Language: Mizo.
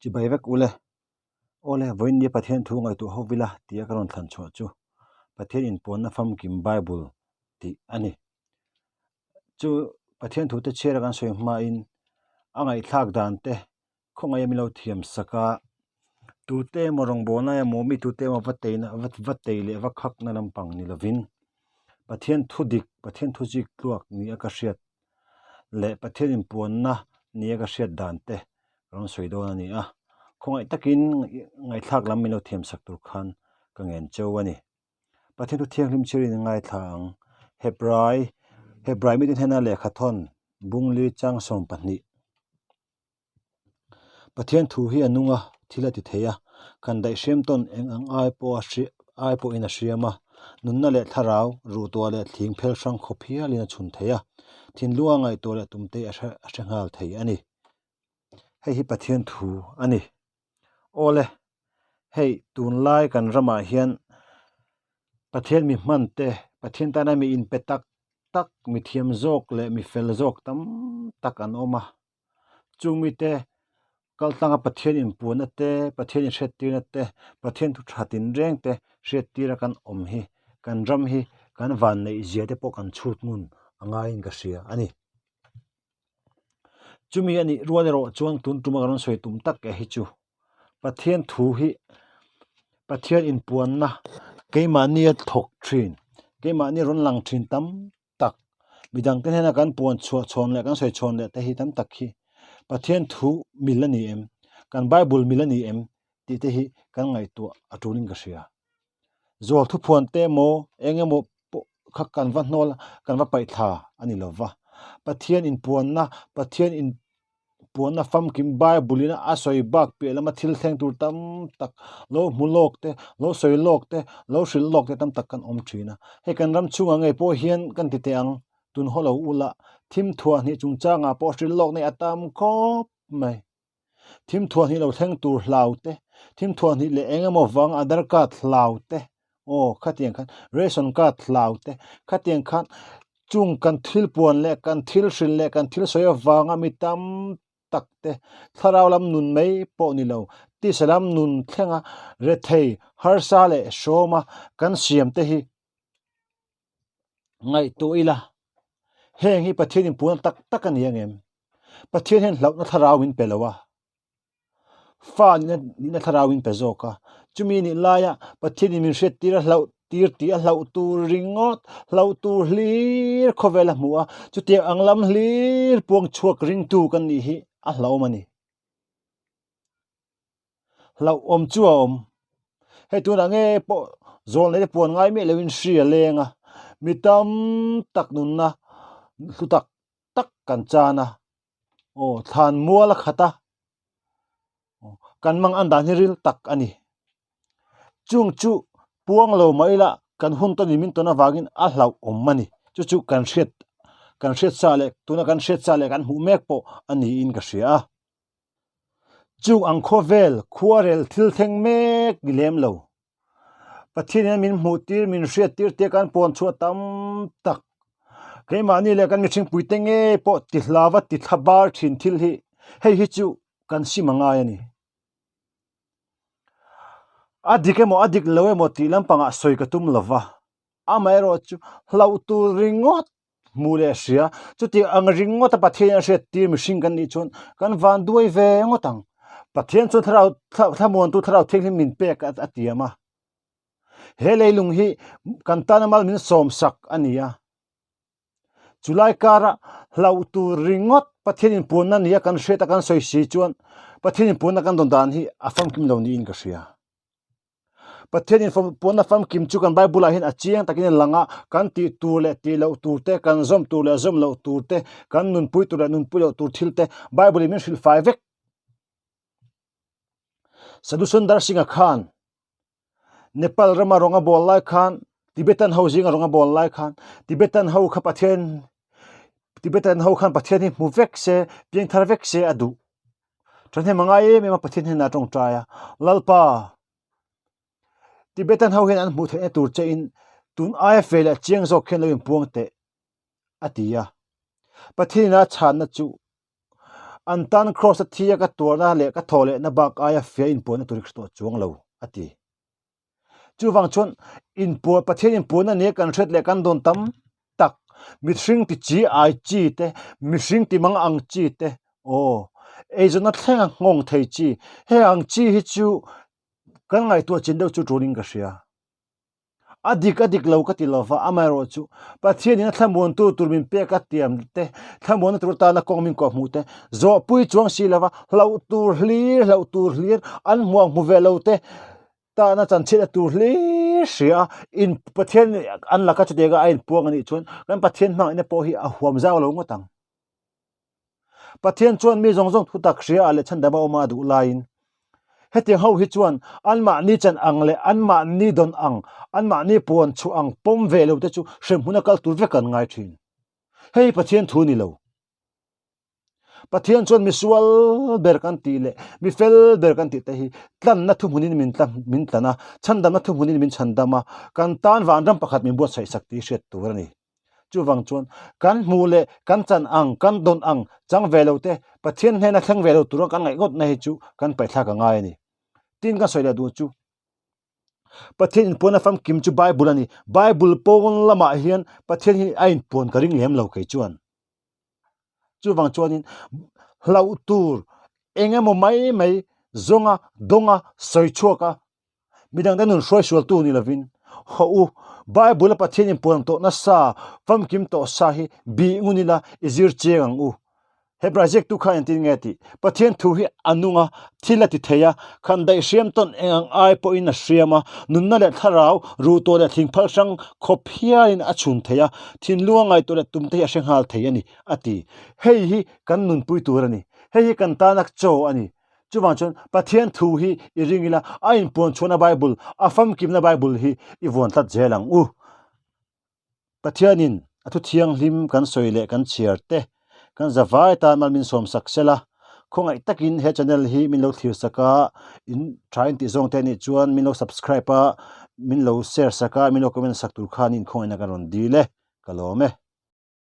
Chibai vek ule. Awle, vawiin nia Pathian thu ngaihtuah ho vila tia ka rawn thlan chhuah chu Pathian inpuanna famkim Bible tih a ni. Chu Pathian thu te chhiara kan sawi hmain a ngaihthlak dan te khawngaih a min lo thiam sak a, tute emaw rawngbawlna emaw mi tute emaw va teina va tei leh va khakna lampang ni lovin Pathian thu dik Pathian thu zik tluak nia ka hriat leh Pathian inpuanna nia ka hriat dan te ka rawn sawi dawn a ni a, khawngaih takin ngaihthlak lam min lo thiam sak tur khan ka ngen cheu a ni. Pathian thu thianghlim chhirin in ngaithla ang. Hebrai Hebrai mite hnena lehkha thawn Bungli chang 12. Pathian thu hi a nung a, thil a ti thei a, kan daihhriam tawn eng ang ai pawh a hri ai pawhin a hriam a, nunna leh thlarau, ruhtuah leh thling phel hrang khawp hialin a chhun thei a, thinlunga ngaihtuah leh tumte a hre a hre nghal thei a ni. Hei hi Pathian thu a ni. Awle, hei tunlai kan ramah hian Pathian mi hman te, Pathian tana mi inpe tak tak, mi thiam zawk leh mi fel zawk tam tak an awm a. Chung mite kaltlanga Pathian inpuanna te, Pathian inhriattirna te, Pathian thu tha tinreng te hriattira kan awm hi kan ram hi kan vanneih zia te pawh kan chhut ngun a ngaiin ka hria a ni. Chumi a nih rual erawh chuan tun tuma kan rawn sawi tum tak eh hi chu Pathian thu hi Pathian inpuanna keimahnia thawk thin keimahni rawn lang thin tam tak midangte hnena kan puan chhuah chhawn leh kan sawi chhawn leh te hi tam tak hi Pathian thu mil a ni em kan Bible mil a ni em tih te hi kan ngaihtuah a tulin ka hria. Zual thuphuan te emaw eng emaw pawh kha kan va hnawl kan va paih thla a ni lo va, Pathian inpuanna Pathian in puanna famkim Bible in a sawi bak piah lama thil thleng tur tam tak lo hmu lawk te lo sawi lawk te lo hrilh lawk te tam tak kan awm thin a, hei kan ram chhungah ngei pawh hian kan ti teh ang tun haw lo ula thim thuah hnih chungchangah pawh hrilh lawk nei a tam khawp mai. Thim thuah hnih lo thleng tur hlau te, thim thuah hnih leh eng emaw vang Aadhaar card hlau te, aw khatiang khan ration card hlau te, khatiang khan chung kan thil puan leh kan thil hrilh leh kan thil sawi avanga mi tam tak te thlarau lam nun mai pawh ni lo, tisa lam nun thlenga rethei harsa leh hrawma kan siam te hi ngaihtuah ila heng hi Pathian in puan tak tak a ni ang em? Pathian hian hlauhna thlarau min pe lo a, fa nihna nihna thlarau min pe zawk a, chumi nih laia Pathian in min hriat tir a hlauh tir tih a hlauh tur ringawt, hlauh tur hlir khawvel a hmu a, chutiang ang lam hlir puang chhuak ringtu kan nih hi a hlauhawm a ni. Hlauhawm chu a awm. Hei tunah nge pawh zawl nei te puan ngai miah loin hri a leng a, mi tam tak nunna hlu tak tak kan chan a, aw thlan mual a khat a, kan mang an dan hi ril tak a ni. Chung chu puang lo mah ila kan hun tawn in min tawn avangin a hlauhawm a ni. Chu chu kan hriat kan hriat sa leh tuna kan hriat sa leh kan hmuh mek pawh a niin ka hria a. Chung ang khawvel khuarel thil thleng mek ni lem lo. Pathian hian min hmuh tir, min hriat tir te kan pawn chhuah tam tak. Keimahni leh kan mihring puite ngei pawh ti hlava ti thla bar thin thil hi hei hi chu kan sim a ngai a ni. A dik emaw a dik lo emaw tih lampangah sawi ka tum lova, amaherawhchu hlauh tur ringawt hmu leh hria. Chutiang ang ringawta Pathian a hriat tir mihring kan nih chuan kan van duai ve ngawt ang. Pathian chuan thlarau thlamuantu thlarau thianghlim min pek a tiam a. He leilung hi kan tana mal min sawm sak a ni a. Chulai kara hlauh tur ringawt Pathian inpuanna nia kan hriat a kan sawi si chuan Pathian inpuanna kan dawn dan hi a famkim lo niin ka hria. Pathian in puanna famkim chu kan Bible ah hian a chiang takin a lang a, kan tih tur leh tih loh tur te, kan zawm tur leh zawm loh tur te, kan nunpui tur leh nunpui loh tur thil te Bible in min hrilh fai vek. Sadhu Sundar Singh-a khan Nepal rama rawng a bawl lai khan Tibetan ho zinga rawng a bawl lai khan Tibetan ho kha Pathian Tibetan ho khan Pathian hi hmu vek se, piangthar vek se a duh. Thahnem a ngai em em a Pathian hnenah a tawngtai a, Lalpa, Tibetan ho hian an hmuh theihna tur che in tun aia fe leh chiang zawk khian lo inpuang teh, a ti a. Pathian ina a chhanna chu An tan Kraws-a thi a ka tuarna leh ka thawh lehna bak aia fia inpuanna tur hi ka hre tawh chuang lo, a ti. Chuvang chuan inpuan, Pathian inpuanna nia kan hriat leh kan dawn tam tak, mihring ti chi ai chi te, mihring ti mang ang chi te, aw, eizawnna thlenga nghawng thei chi, heng ang chi hi chu kan ngaihtuah chin deuh chu tulin ka hria. A dik a dik lo ka ti lova, amaherawhchu Pathianin a thlamuantu tur min pek a tiam te, thlamuanna tur atana kawng min kawh hmuh te, zawhpui chuang si lova hlauh tur hlir, hlauh tur hlir, an hmuang hmu ve lo te tana chanchhiatna tur hlir hria a, in Pathian an laka chutianga a inpuang a nih chuan kan Pathian hmangaihna pawh hi a huam zau lo ngawt ang. Pathian chuan mi zawng zawng thutak hria ah leh chhandam a awm a duh laiin hetiang ho hi chuan anmahni chan ang leh anmahni dawn ang, anmahni puan chhuah ang pawm ve lo te chu hremhmun a kal tur vek an ngai thin. Hei hi Pathian thu ni lo. Pathian chuan misual ber kan tih leh mi fel ber kan tih te hi tlanna thuhmunin min tla min tlan a, chhandamna thuhmunin min chhandam a, kan tan vanram pakhat min buatsaih sak tih hriat tur a ni. Chuvang chuan kan hmuh leh kan chan ang, kan dawn ang chang ve lo te, Pathian hnena thleng ve lo tura kan ngaih ngawtna hi chu kan paihthlak a ngai a ni. Tin kan sawi leh duh chu Pathian inpuan a famkim chu Bible a ni. Bible pawn lamah hian Pathian hi a inpuan ka ring lem lo kei chuan. Chuvang chuanin hlauh tur eng emaw mai mai zawnga dawnga sawi chhuak a Midangte nun hruai sualtu ni lovin, Hawh u, Bible-a Pathian inpuan tawh nasa, famkim tawh sa hi bih ngun ila i zir chiang ang u. Hebrai ziaktu khan engtin nge tih? Pathian thu hi a nung a, thil a ti thei a, khan daih hriam tawn eng ang ai pawhin a hriam a, nunna leh thlarau, ruh tawh leh thingphal hrang khawp hianin a chhun thei a, thinlung a ngaihtuah leh tumte hi a hre nghal thei a ni, a ti. Hei hi kan nunpui tur a ni. Hei hi kan tana chaw a ni. Chuvang chuan Pathian thu hi i ring ila, a inpuan chhuahna Bible, a famkimna Bible hi i vuan tlat zel ang u. Pathianin a thu thianghlim kan sawi leh kan chhiar te, kan zavai tan mal min sawm sak sela, khawngaih takin he channel hi min lo thlir sak a, in tha in tih zawng te anih chuan min lo subscribe a, min lo share sak a, min lo comment sak tur khan in khawngaihna kan rawn dil e, ka lawm e.